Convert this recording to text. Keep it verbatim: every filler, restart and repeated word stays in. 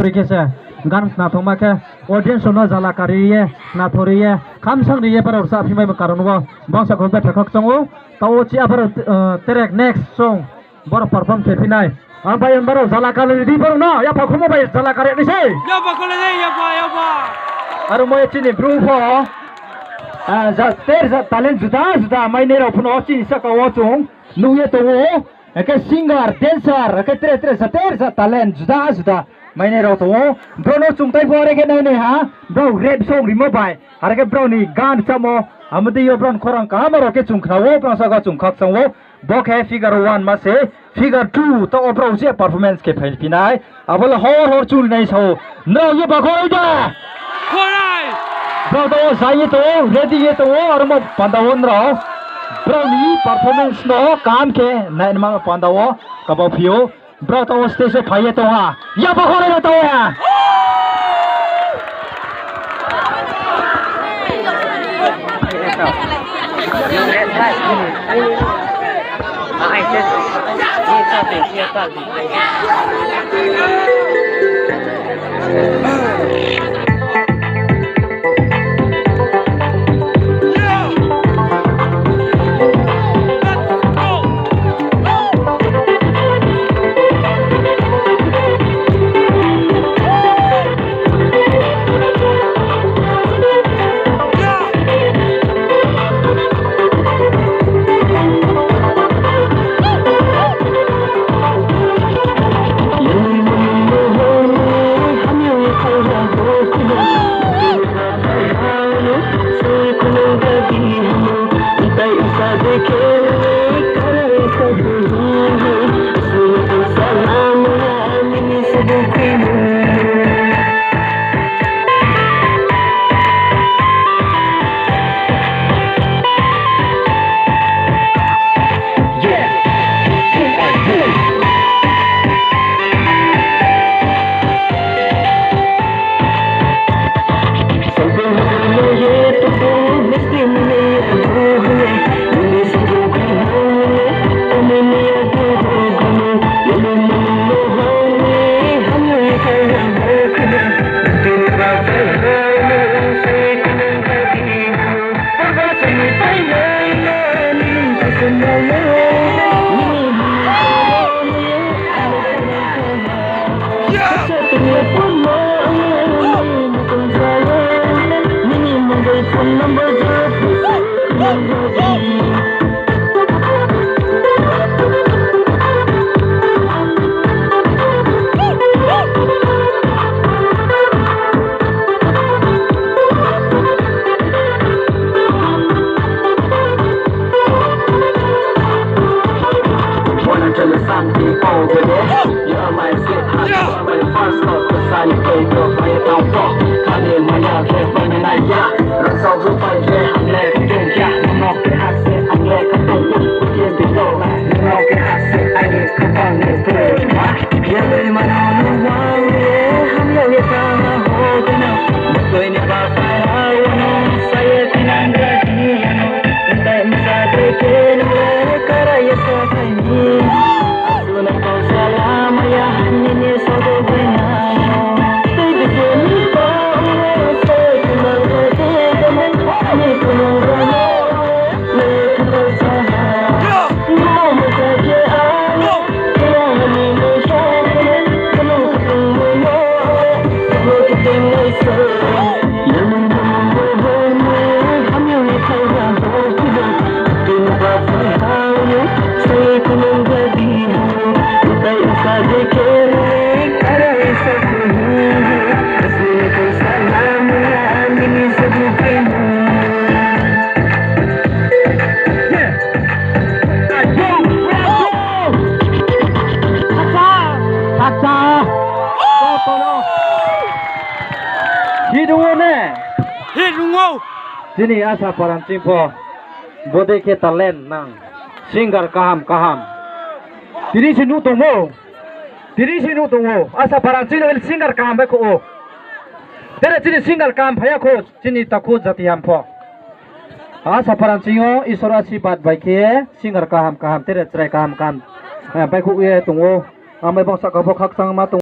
Pri khe se gan khnathoma khe audience rao no zala kari ye, khnathori ye, khamsang ri ye, brao rchah phi mai karon wo bangsa kho betha khakchang ou. Taoh wo chi apharo, eh, terek next song brao perform khe phi nai. Ang bai ang brao zala kari di brao no, yapha khomo bai zala kari nai sei. Aro mo ye chini Bru pho, ah, ja, ter ja talent juda juda mainai rao pho no chini saka wo chung nuh ye tong ou. Akhe singer, dancer, akhe tre tre ja ter ja talent juda juda mainai rao tong ou. Brao no chung tai pho are khe nainai ha, brao rap song rimo bai, are khe brao ni gan rchamo, amo dei yo brao ni khorang kaham rao khe chung khna ou, brao saka chung khakchang ou. Bo khe figure one ma se, figure two taoh wo brao je performance khe phaiphi nai, abo le hor hor chuli nai sa ou. Nrao ye ba khorai da? Brao taoh wo zai ye tong ou, ready ye tong ou, aro mo panda wo nrao brao ni performance no kaham khe nainma panda wo kabau phi ou. Brao taoh wo stage wo phai ye tong ha. Ya ba khorai da taoh wo ha. Wanna tell you something, oh baby. You are my sweetheart, you are my first love. The sunny day of my town, kani maya ke mana ya. Rasa rupai ke hamle ke ya, no ke hase hamle ke tu. Ye bilo, no ke hase ai ke pang ne pe. Ye le mana no wa ye, hamle ye ka ho de na. Koi ne ba pa ya no, sa ye tinang ga di ya no. Hit ong ou ne? Hit ong ou. Chini Asa Paran ching pho bodei khe talent nang. Singer kaham kaham. Tini se nuh tong ou. Tini se nuh tong ou. Asa Paran ching no singer kaham baihkhouh ou. Tere chini singer kaham phai ya khou, chini takhu jati ham pho. Asa Paran ching yo Isor asibad bai khe singer kaham kaham, tere chrai kaham kaham, eh, baihkhouh ye tong ou. Amai bangsa kha pho khakchangma tong ou.